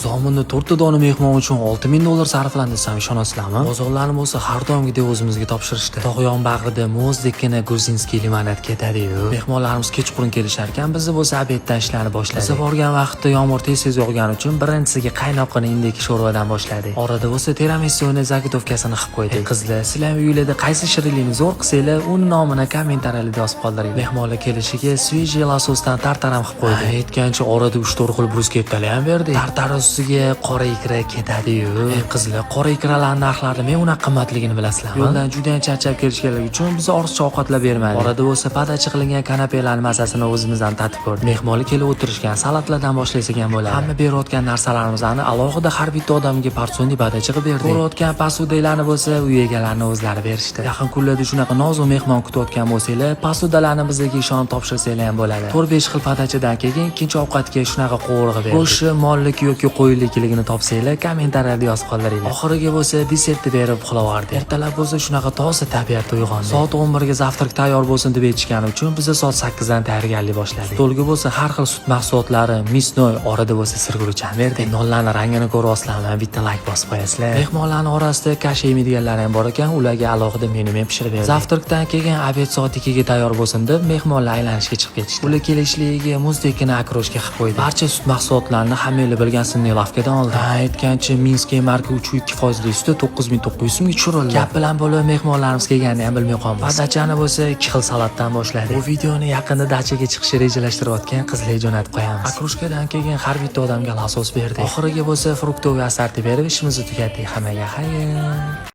Zominda to'rtta dona mehmon uchun 6000 dollar sarflandi desam, ishonasizlarmi? Bozorlarni bo'lsa har doimgidek o'zimizga topshirishdi. Tog'yon bag'rida muzdekkina грузинский limonad ketadi-yu. Mehmonlarimiz kechqurun kelishar ekan, bizni bo'lsa обед dan ishlarni boshladik. Biz borgan vaqtda yomg'ir tez-tez yog'gani uchun birinchisiga qaynoqqina индейка sho'rvadan boshladik. Orada bo'lsa tiramisuni заготовка sini qilib qo'ydik. Qizlar, sizlar ham uylarda qaysi shirinlikni zo'r qilsanglar, uni nomini kommentariyada yozib qoldiringlar. Mehmonlar kelishiga свежий лосось dan tartar ham qilib qo'ydik. Aytgancha, orada 3-4 xil bruskettalar ham berdik. Tartar ustiga qora ikra ketadi-yu. Qizlar, qora ikralarning narxlari men unaqa qimmatligini bilasizlarmi? Yo'ldan juda ham charchab kelishganligi uchun biz ortiqcha ovqatlar bermadik. Orada bo'lsa подача qilingan kanapelarning mazasini o'zimizdan tatib ko'rdik. Mehmonlar kelib o'tirishgan, salatlardan boshlasak ham bo'ladi. Hamma berayotgan narsalarimizni alohida har bitta odamga порционный подача qilib berdik. Ko'rayotgan посуда larni bo'lsa uy egalarini o'zlari berishdi. Yaqin kunlarda shunaqa nozik mehmon kutayotgan bo'lsanglar, посуда larni bizga ishonib topshirsanglar ham bo'ladi. 4-5 xil подача dan keyin ikkinchi ovqatga shunaqa qovurg'a berdik. Go'shti molniki yoki qo'ylikligini topsanglar, kommentariyada yozib qoldiringlar. Oxiriga bo'lsa desertni berib uxlab yubordik. Ertalab bo'lsa shunaqa toza tabiatda uyg'ondik. Soat 11 ga завтрак tayyor bo'lsin deb aytishgani uchun biz soat 8 dan tayyorgarlik boshladik. Stolga bo'lsa har xil sut mahsulotlari, мясной, orada bo'lsa сыр guruch ham berdik. Nonlarni rangini ko'ryapsizlarmi? Bitta layk bosib qo'yasizlar. Mehmonlarning orasida каша yemaydiganlar ham bor ekan, ularga alohida menyu ham pishirib berdik. Завтрак dan keyin обед soat 2 ga tayyor bo'lsin deb mehmonlar aylanishga chiqib ketishdi. Ular kelishligiga muzdekkina окрошка qilib qo'ydik. Barcha sut mahsulotlarini hammanglar bilgan сырный лавка dan oldik. Ha, aytgancha, Минский marka 3,2 foizli suti 9900 so'mga tushirildi. Gap bilan bo'lib mehmonlarimiz kelganini ham bilmay qolamiz. Подача ni bo'lsa ikki xil salatdan boshladik. Bu videoni yaqinda dachaga chiqishni rejalashtirayotgan qizlarga jo'natib qo'yamiz. Окрошка dan keyin har bitta odamga лосось berdik. Oxiriga bo'lsa фруктовый ассорти berib ishimizni tugatdik. Hammaga xayr.